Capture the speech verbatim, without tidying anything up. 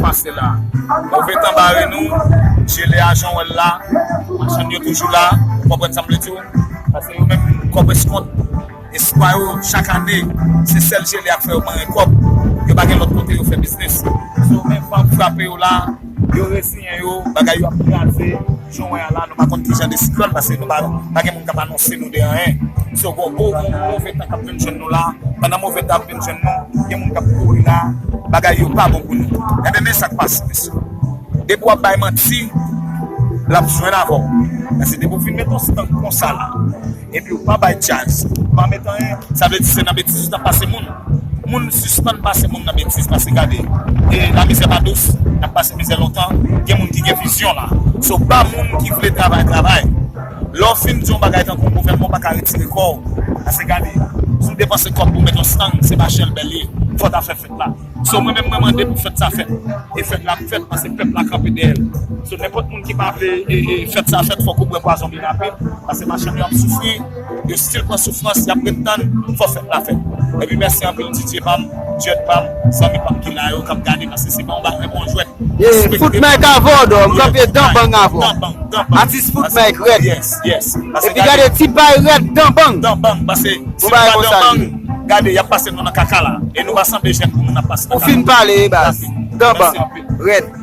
Pase la. Move tan bare nou, jele a jan w wè l la, machann yo toujou la, ou konprann sa m vle di w? Paske yo menm, kòb eskont, espwa yo, chak ane, se sèl jele a k fè yo manyen kòb, yo pa gen lòt kote yo fè biznis. So, men van ap frape yo la, yo reziyen yo, bagay yo ap kraze, jan w wè a la, nou pa konn ki jan de siklòn, paske nou pa, pa gen moun k ap anonse nou de anyen. So, gon gwo, gon move tan k ap vin jwenn nou la, pandan move tan ap vin jwenn nou, gen moun k ap kouri la, bagay yo pa bon pou nou. Enben, men sa k pase, mesye. Depi w ap bay manti, l ap jwenn avè w. Paske depi w fin met yon stand konsa la, epi w pa bay djaz, w pa met anyen, sa vle di se nan betiz ou t ap pase moun. Moun sispann pase moun nan betiz, paske gade, e lamizè pa dous, n ap pase mizè lontan, gen moun ki gen vizyon la. So, ba moun ki vle travay, travay. Lè w fin di yon bagay tankou gouvènman pa ka retire kò w, paske gade, si w depanse kòb pou w met yon stand, se pa chèlbè l ye, fò w ta fè fèt la. So, mwen menm, mwen mande pou fèt sa fèt. E fèt la ap fèt, paske pèp la kanpe dèyè l. So, nenpòt moun ki pa vle e, e, fèt sa fèt, fòk ou bwè pwazon byen rapid, paske machann yo ap soufri, yo still pran soufrans, y ap ret tann, fò fèt la fèt. Epi mèsi anpil D J pa m, Jèd pa m, zanmi pa m ki la yo, k ap gade, paske se pa yon bagay, bon jwèt. Fout Mike avè w, dò, m kanpe dan bang avè w. Atis Fout Mike rèd. Epi gade ti bay rèd dan bang. Dan bang, paske si nou pa dan bang, gade, y ap pase nou nan kaka la. E nou pa sanble jèn pou moun ap pase nan kaka. Ou fin pale, baz. Dan bang, rèd.